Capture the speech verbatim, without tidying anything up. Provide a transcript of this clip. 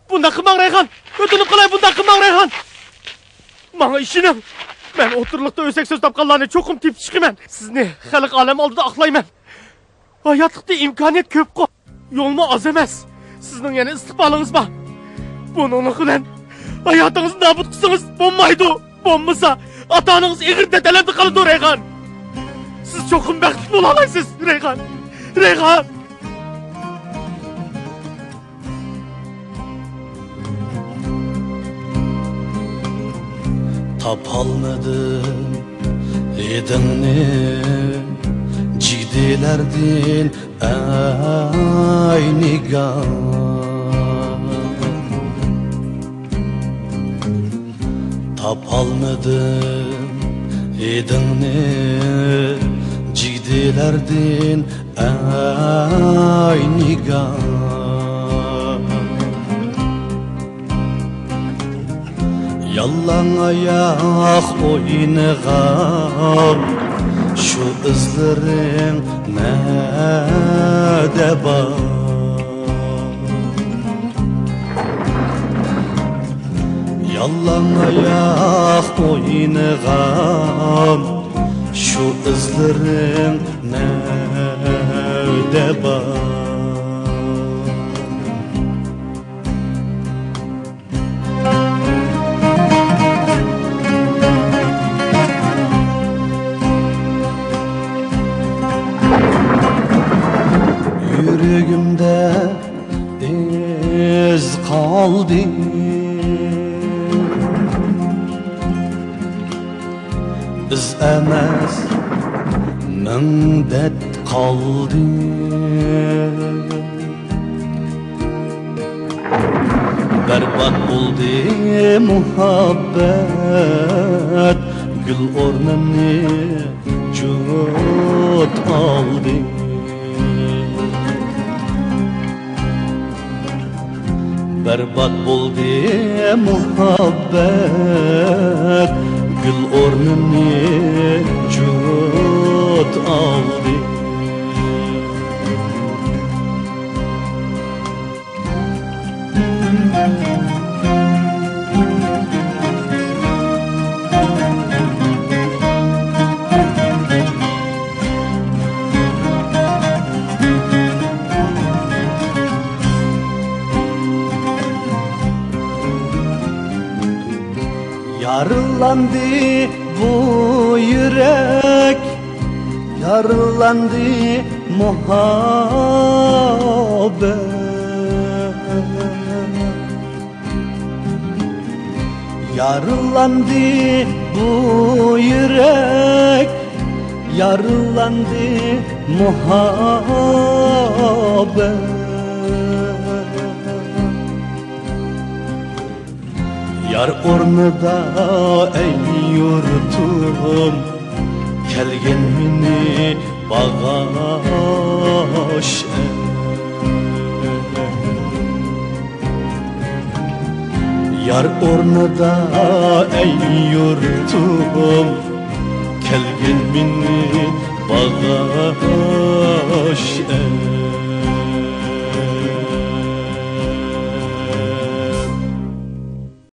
بۇنداق قىلماڭ، رەيھان! ئۆتۈنۈپ قالاي، بۇنداق قىلماڭ، رەيھان! ماڭا ئىشىنىڭ! مەن ئوتتۇرىلىقتا ئۆسەك سۆز تاپقانلارنى چوقۇم تېپىپ چىقىمەن. سىزنى خەلق ئالەم ئالدىدا ئاقلايمەن. ھاياتلىقتا ئىمكانىيەت كۆپقۇ. يولمۇ ئاز ئەمەس. سىزنىڭ يەنە ئىستىقبالىڭىز بار. بۇنىڭلىق بىلەن ھاياتىڭىزنى نابۇت قىلسىڭىز بولمايدۇ. بولمىسا، ئاتا-ئانىڭىز ئېغىر دەردلەردە قالىدۇ، رەيھان. سىز چوقۇم بەختلىك بولالايسىز، رەيھان. رەيھان! تاپالمىدىم ھىدىڭنى جىگدىلەردىن، ئەي نىگار. تاپالمىدىم ھىدىڭنى جىگدىلەردىن، ئەي نىگار. ياللاڭ ئاياق ئوينىغان شۇ ئىزلىرىڭ نەدە بار؟ ياللاڭ ئاياق ئوينىغان شۇ ئىزلىرىڭ نەدە بار؟ يۈرىكىمدە ئىز قالدى. ئىز ئەمەس، مىڭ دەرد قالدى. بەربات بولدى مۇھەببەت، گۈل ئورنىنى جۇت ئالدى. بەربات بولدى مۇھەببەت، گۈل ئورنىنى جۇت ئالدى. يارىلاندى بۇ يۈرەك، يارىلاندى مۇھەببەت. يارىلاندى بۇ يۈرەك، يارىلاندى مۇھەببەت. يار ئورنىدا ئەي يۇرتۇم، كەلگىن مېنى باغاش. يار ئورنىدا ئەي يۇرتۇم، كەلگىن مېنى باغاش.